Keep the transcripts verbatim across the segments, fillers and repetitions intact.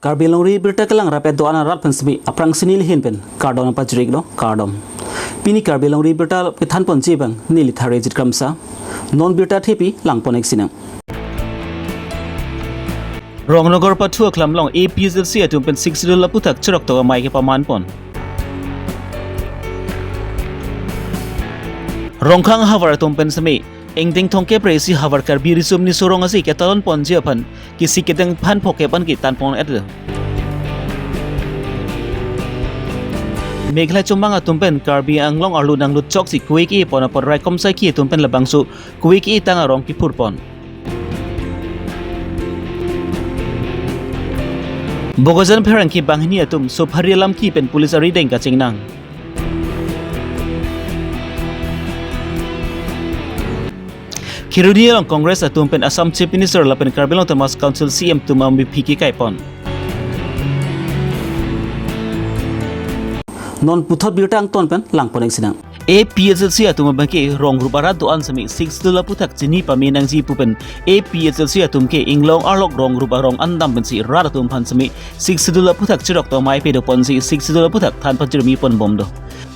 Karbi Longri Abirta kelang rapet do-an arat pen semi aphrang si neli ahin pen kardom pajirlo, kardom. Pini Karbi Longri Abirta kethan ponji abang neli Tharejit Kramsa. Non birta thepi lang pon-ik sinang. Rongnogar pathu aklam along A P H L C atum pen Sixth Schedule aphuthak chirok tok amei kepaman pon. Rongkhang ahavar atum pen semi ingdeng thomkep ra isi ahavar Karbi Riso Nimso Rong Aje ketalon ponji aphan kisi kedeng aphan phokep an ketan pon-et. Meghalaya chomang atum pen Karbi Anglong arlo nanglut choksi kuwe ke-e pon apot raikom saikhi atum pen labangso kuwe ke-e tang arong kiphur pon. Bokajan Pherangke banghini atum Sophari alamki pen police arideng kachingnang. Kheroni along Congress atum pen Assam Chief Minister lapen Karbi Anglong Autonomous Council C E M atum amephi kekai pon. Non puthot birta angton pen lang pon-ik sinang. A P H L C atum abangke rong rup arat do-an semi Sixth Schedule aphuthak chini pame nangji pu pen A P H L C atum ke inglong arlok rong rup arong an dam pensi rat atum aphan semi Sixth Schedule aphuthak chirok tok amei pado ponsi Sixth Schedule aphuthak than pajirmi pon bom do.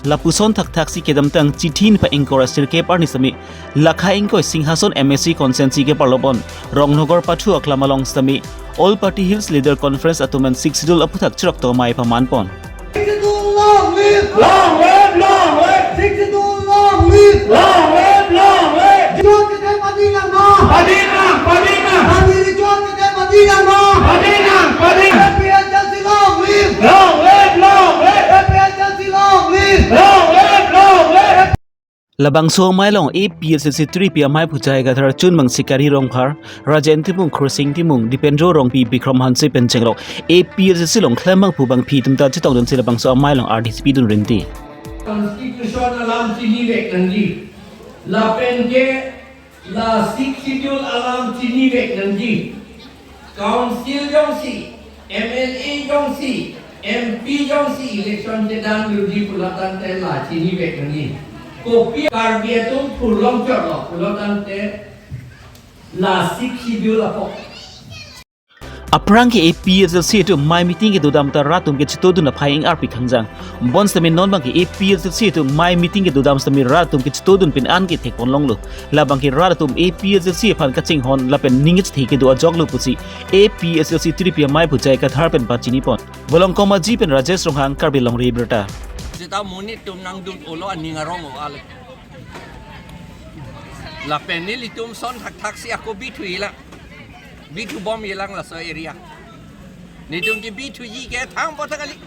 Lapuson thakthak si kedamtang chithi niphai ingkoi ra sirkep arni semi Lakha ingkoi Singhason M A C constituency keparlo pon Rongnogar pathu aklam along semi All Party Hills Leader Conference atum an Sixth Schedule aphuthak chirok tok amei paman pon. Sixth Schedule long live! Long live, long live! Sixth Schedule long live! Long live, long live! Richo Aje padinang ma! Padinang, padinang! Karbi Richo Aje padinang ma! Padinang, padinang! A P H L C long live! Long live, long live! A P H L C long live! Long live, long live! Labangso amei along A P H L C Tripi amei aphujai Gadhar Chunmang, Sikari Rongphar, Rajen Timung, Khursing Timung, Dipendro Rongpi, Bikram Hanse pen chenglok A P H L C along klembang pu bangpi atum ta chetongdunsi labangso amei along ardi chipidun rinti. Constitution alam chinivek nangji. Lapen ke la Sixth Schedule alam chinivek nangji. Council jongsi, M L A jongsi, M P jongsi election chedan dunji pulo tangte la chinivek nangji. Kopi Karbi atum phurlong chotlo pulo tangte la Sixth Schedule apot. Aphrang ke A P H L C atum amei meeting kedodam ta rat atum kechetongdun aphai ing arpi khangjang. Bonsitame non abangke A P H L C atum amei meeting kedodam sitame rat atum kechetongdun pen an kethek pon longlo. Labangke rat atum A P H L C aphan kachinghon lapen ning chethe kedo ajoklo pusi A P H L C Tripi amei aphujai Gadhar pen pachini pon. Bolongkom Aji pen Rajesh Ronghang, Karbi Longri Abirta. Seta monit atum nangdun-olo aning arong o ale. Lapen nelitum son thakthak si ako bithuji lang. Bithubomji lang laso area. Nelitum ke bithuji ke thang po ta kali.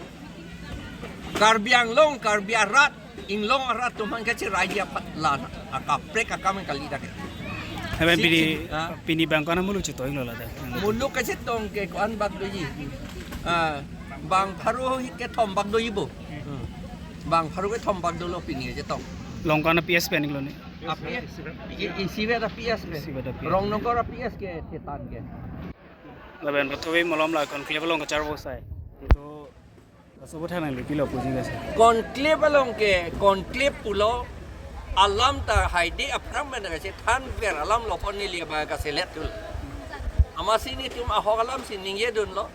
Karbi Anglong, Karbi arat, inglong arat atum aphan kacheraiji aphan la akaprek akam kali dak ke. Heben pini, Sik, ha? Pini bang ko-an amuluk chetonglo ladak? Muluk kachetong ke ko-an bak doji. Ah, bang pharo kethom bak doji bo. Hmm. Bang pharo kethom bak dolo pini kachetong. Longkan a P S pen iklo ne? A P S. I, isivet a P S pen. Isivet a P S. Rongnogar a P S ke tetan ke. Lapen pathu malom la conclave along kacharvo sai. To, laso aputhak nangli pilo puji kase. Conclave along ke, conclave pulo alam ta haide aphrang pen kachethanver alam lo pon neli abang kaselet tul. Amatsi nelitum ahok alam si ningjedunlo.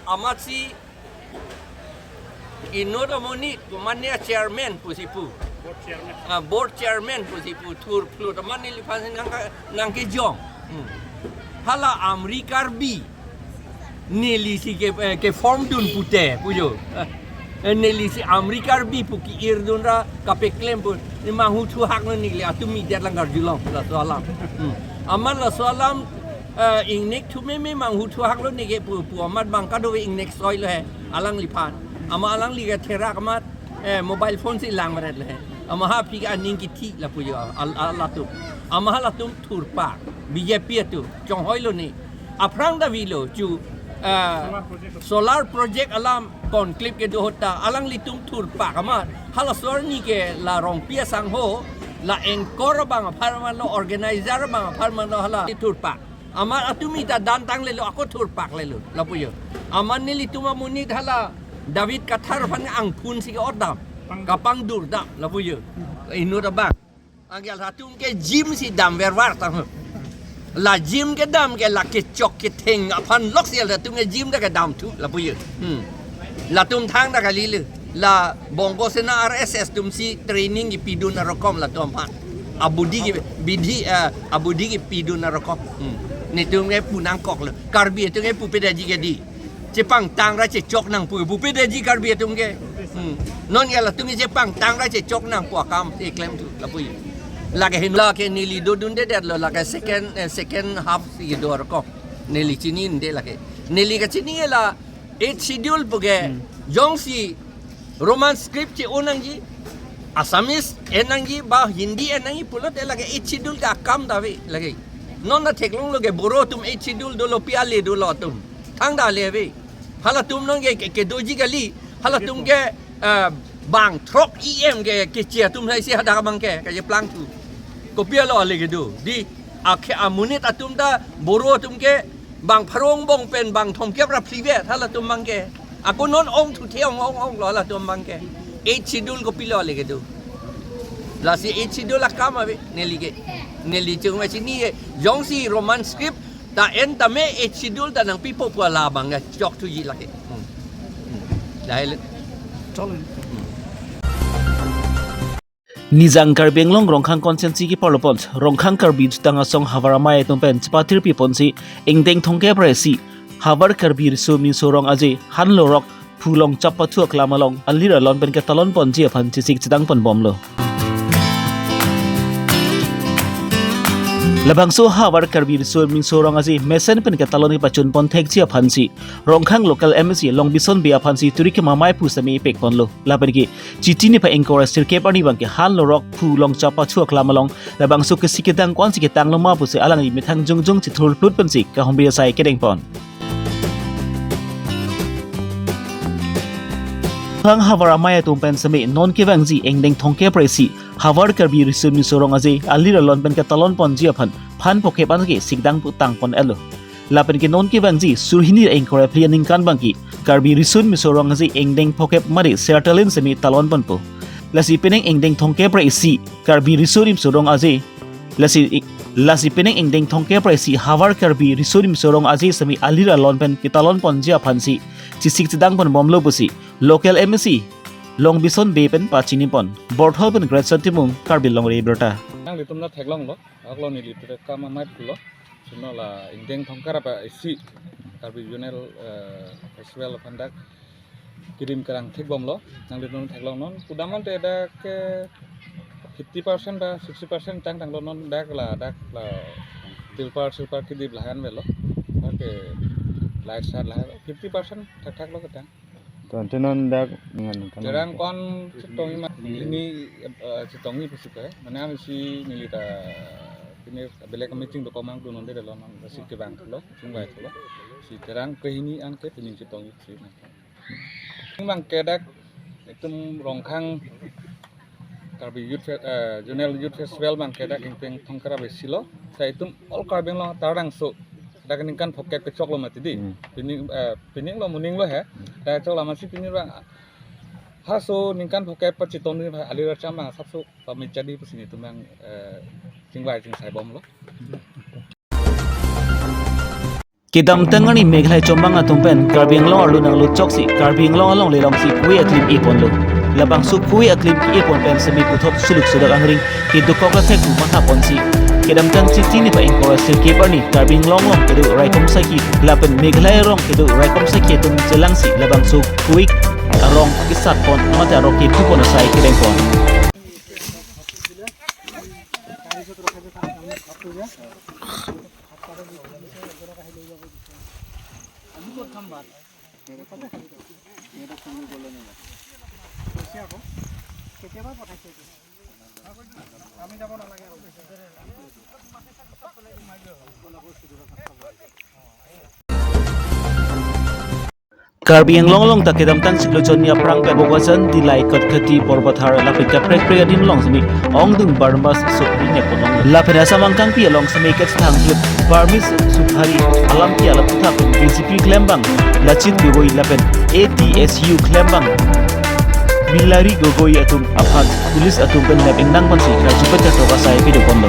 Amatsi inut amonit, komatne a chairman pusi pu. Board chairman. Ah, board chairman pusi pu, thurphlut amat neliphan si nangka-, nangkejong. Hmm. Hala Amri Karbi nelisi ke, eh, ke-form dun pute, pujo. Eh, nelisi Amri Karbi pu ki-irdun ra kapeklem pu. Ne manghu thuhak lo neli atum media lang karjulong, laso alam. Hmm. Amat laso alam, eh, ingnek thu meme manghu thuhak lo neke pu, pu amat bang kadokave ingnek soi lo he, alangliphan. Amat alangli ke therak amat, eh, mobile phone si langret lo he. Amat ha aphi ke aning kithi lapu jo, al-, al-, latum. Amat halatum thurpak, B J P atum, chonghoi lo ne. Aphrang davilo chu, eh, solar project alam conclave kedo ahut ta, alanglitum thurpak amat, halaso arni ke la Rongpi asangho, la anchor abang apharman lo, organizer abang apharman lo hala thurpak. Amat atum ita dan tanglelo, ako thurpaklelo, lapu jo. Amat nelitum amonit hala David Kathar aphan angphun si ke-otdam, kapangdur dam, lapu jo. Inut abang. Anke latum ke gym si damver var tang. La gym kedam ke la kechok ketheng aphan lok si latum ke gym ta kedam thu lapu ye. Hmm. Latum thangta kali le. La Bongo Sena R S S atum si training kipidun arokom latum aphan. Abudi ke bidi, eh, abudi kipidun arokom. Hmm. Netum ke pu nangkok le. Karbi atum ke pupe daji ke di. Chepangtang ra chechok nangpo, pupe daji Karbi atum ke. Hmm. Non ke latum ke chepangtang ra chechok nangpo akam si klem thu lapu ye. Lake hin lake neli dodundedetlo, lake second, eh, second half si do arokom. Neli chinide lake. Neli kachini la eighth schedule pu ke. Hmm. Jongsi Roman script che-o nangji, Assamese en nangji, ba Hindi en nangji pulote lake eighth schedule ke akam ta ave lake. Non ta theklonglo ke Boro atum eighth schedule dolo, pi ale dolo atum. Thangta ale ave. Halatum non ke, ke, kedoji kali. Halatum ke, eh, bang throk E M ke, keche atum hai si hadak abang ke, kacheplang thu. Kopi alo ale kedo. Di, akhe amonit atum ta, Boro atum ke, bang pharo angbong pen, bang thomkep ra phlivet, halatum abang ke. Ako non ong thuthe ong, ong, onglo halatum abang ke. Eighth schedule kopilo ale kedo. Lasi eighth schedule akam ave, neli ke. Neli chunga chini ke. Jongsi Roman script, ta en tame eighth schedule ta nangpipo pu labang ya chok thuji lake. Hmm. Hmm. Dahil. Cholo. Hmm. Nijang Karbi Anglong Rongkhang constituency keparlopon Rongkhang Karbi Jutang Asong Havar Amei atum pen chepathirpi ponsi ingdeng thomkep ra isi Havar Karbi Riso Nimso Rong Aje Hanlorok Phulong Chapathu Aklam along alir alon pen ketalon ponji aphan chesik chedang ponbomlo. Labangso Havar Karbi Riso Nimso Rong Aje mesen pen ketalon kepachun pon thekji aphansi Rongkhang local M A C Longbison Bey aphansi turi kemamai pu semi ipek ponlo. Lapen ke Chiti niphai ingkoi ra sirkep arni abang ke Hanlorok Phulong Chapathu Aklam along labangso kesik kedang ko-ansi ketanglo ma pusi alangli methang jongjong chethurphlut pensi kahumri asai kedeng pon. Rongkhang Havar Amei atum pen semi non kevangji ingdeng thomkep ra isi Havar Karbi Riso Nimso Rong Aje alir alon pen ketalon ponji aphan phan phokep an ke sikdang pu tang pon-etlo. Lapen ke non kevangji sur hini ra ingkoi ra phli aningkan abang ke Karbi Riso Nimso Rong Aje ingdeng phokep mari sertalin semi talon ponpo. Lasi penang ingdeng thomkep ra isi Karbi Riso Nimso Rong Aje, lasi, lasi penang ingdeng thomkep ra isi Havar Karbi Riso Nimso Rong Aje semi alir alon pen ketalon ponji aphansi chesik chedang ponbomlo pusi local M A C Longbison Bey pen pachini pon. Borthol pen Greatson Timung, Karbi Longri Abirta. Nanglitum ta theklonglo, aklo neli tere kam amei pulo. Sino la ingdeng thomkep ra isi Karbi Regional, eh, Festival aphan dak kirim kerang thekbomlo. Nanglitum theklong non. Kudamante dak ke fifty percent ba sixty percent tangtanglo non, dak la, dak la tilpar silpar kedip lahan avelo. Dak ke light sat lahan fifty percent thakthaklo ketang. To, ante non dak ngan kan. Terang ko-an chetongji ma, hini, eh, chetongji pusi ke. Mane amisi neli ta pine belek meeting do komang do nonde lo non si kevanglo, chingvailo. Si terang ke hini an ke pine chetongji pusi. Abang ke dak itum Rongkhang Karbi Youth Fe-, eh, Zonal Youth Festival abang ke dak ingdeng thomkep ra isi lo. Sa itum all Karbi Anglong tarang so dak ningkan phokep kechoklo mati di. Hmm. Pini, eh, pini lo moning lo he. Dak choklo masi pini abang haso ningkan phokep pachetongji alir acham abang asapso pamit jadi pusi netum abang, eh, chingvai chingsai bomlo. Kedamtang arni Meghalaya chomang atum pen Karbi Anglong arlo nanglo choksi Karbi Anglong alongle alongsi kove aklim e ponlo. Labangso kove aklim ke-e pon pen semi puthot suluk sudak angring kedokok athek pu matha ponsi kedamtang Chiti niphai ingkoi ra sirkep arni Karbi Anglong along kedo raikom saiki lapen Meghalaya arong kedo raikom saiki atum chelangsi labangso kove arong kesat pon mate arong kepu pon asai kedeng pon. Karbi Anglong along ta kedamtang chiklo chonni aphrang pen Bokajan, Dillai, Khatkhati, Borpathar lapen kaprek prek adin along semi ongdung Barnabas Suphari ne ponlong. Lapen Assam angkangpi along semi kethang sup Barmis Suphari alam ki alap thak pen B J P klembang Lachit Gogoi lapen A T S U klembang Milari Gogoi atum aphan police atum pen nep ingdang pensi karjupet katok asai pidun ponlo.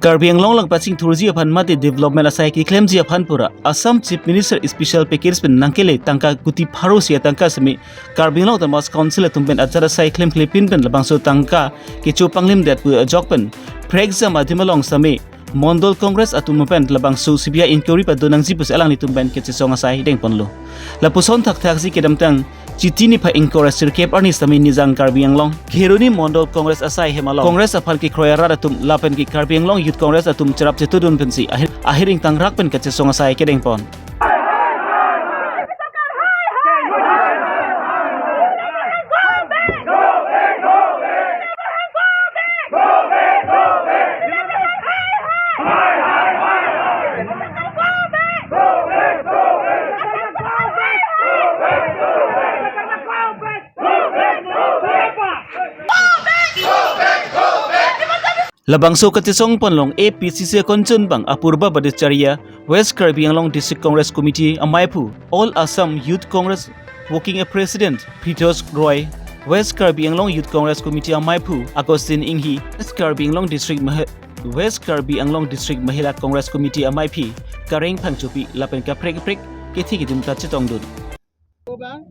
Karbi Anglong langpachingthurji aphan mate development asai keklemji aphan pura Assam Chief Minister special package pen nangkele tangka kuti pharo isi atangka seme Karbi Anglong Autonomous Council atum pen ajat asai klemklepin pen labangso tangka kecho panglimdet pu ajok pen prekjam adim along seme Mondol Congress atum pen labangso C B I inquiry pado nangji pusi alanglitum pen kachesong asai dengponlo. Lapuson thakthaksi kedamtang Chiti niphai ingkoi ra sirkep arni sitame Nijang Karbi Anglong Kheroni Mondol Congress asai hem along Congress aphan kekroi arat atum lapen ke Karbi Anglong Youth Congress atum cherap chetudun pensi ahir, ahir ingtangrak pen kachesong asai kedengpon. Labangso kachesong ponlong A P C C akonchun bang Apurba Bhattacharya, West Karbi Anglong District Congress Committee amaiphu, All Assam Youth Congress Working President Pritosh Roy, West Karbi Anglong Youth Congress Committee amaiphu Augustine Inghi, West Karbi Anglong District Mahi-, West Karbi Anglong District Mahila Congress Committee amaiphi Kareng Phangchopi lapen kaprek kaprek kethe kedun kachetongdun. Ko bang,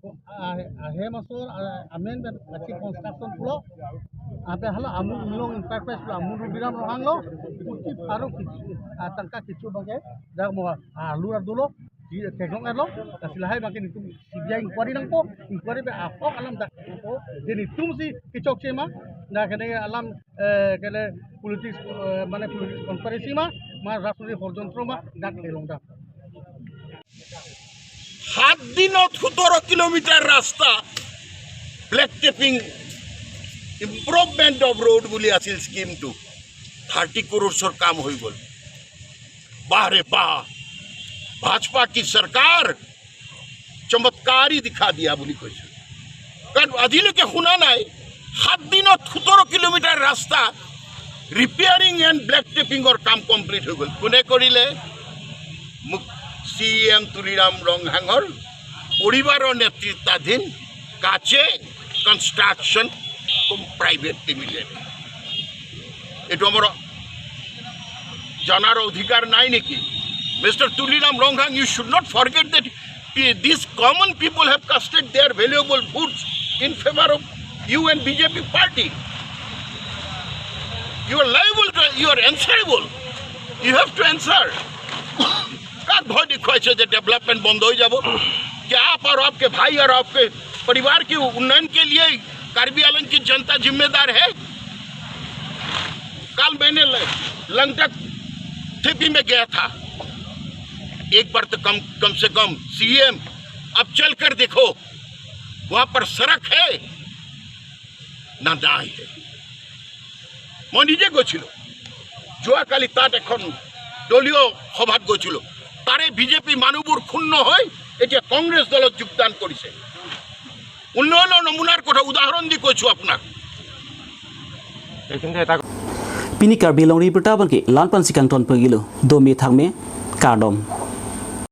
ko, ah, ahem asor, ah, amen ben kachik construction pulo. Abe hala amun inglong enterprise pulo, amun Rubiram Ronghang lo, kuti pharo ki, ah, tangka kecho abangke, dak mo, ah, lura dolo, di tegong erlo, kasi lahai abangke nelitum C B I inquiry nangpo, inquiry pen ahok alam dak po, di nelitum si kechokche ma, dak kene alam, eh, kene politics, eh, mane politics conspiracy ma, ma rajniti horjontro ma, dak kelong dak. সাত দিনত সোতৰ kilometre ৰাস্তা black topping, improvement of road বুলি আছিল স্কিমটো, থাৰ্টি ক্ৰ'ৰ্ছৰ কাম হৈ গ'ল। বাহ ৰে বাহ, ভাজপা কি চৰকাৰ, চমৎকাৰী দেখা দিয়া বুলি কৈছো। কাৰণ আজিলৈকে শুনা নাই সাত দিনত সোতৰ কিলোমিটাৰ ৰাস্তা ৰিপেয়াৰিং এণ্ড ব্লেক টেপিঙৰ কাম কমপ্লিট হৈ গ'ল। কোনে কৰিলে? চি ই এম তুলিৰাম ৰংহাঙৰ পৰিবাৰৰ নেতৃত্বাধীন কাছে কনষ্ট্ৰাকশ্যন প্ৰাইভেট লিমিটেড। এইটো আমাৰ জনাৰ অধিকাৰ নাই নেকি? Mister Tuliram Ronghang, you should not forget that pe- these common people have casted their valuable votes in favor of you and B J P party. You are liable to, you are answerable. You have to answer. কাক ভয় দেখুৱাইছে যে ডেভেলপমেণ্ট বন্ধ হৈ যাব? क्या आप और आपके भाई और आपके परिवार के उन्नयन के लिए कार्बी आंगलोंग की जनता जिम्मेदार है? कल मैंने ल- लंगटक थेपी में गया था, एक बार तो कम कम से कम सीएम, अब चलकर देखो, वहां पर सड़क है না নাই। মই নিজে গৈছিলো, যোৱাকালি তাত এখন দলীয় সভাত গৈছিলো। তাৰে বিজেপি মানুহবোৰ ক্ষুণ্ণ হৈ এতিয়া কংগ্ৰেছ দলত যোগদান কৰিছে। উন্নয়নৰ নমুনাৰ কথা উদাহৰণ দি কৈছো আপোনাক। এইখিনিতে এটা Pini Karbi Longri Berta abangke la-an pensi kangton pagilo, dome thakme, kardom.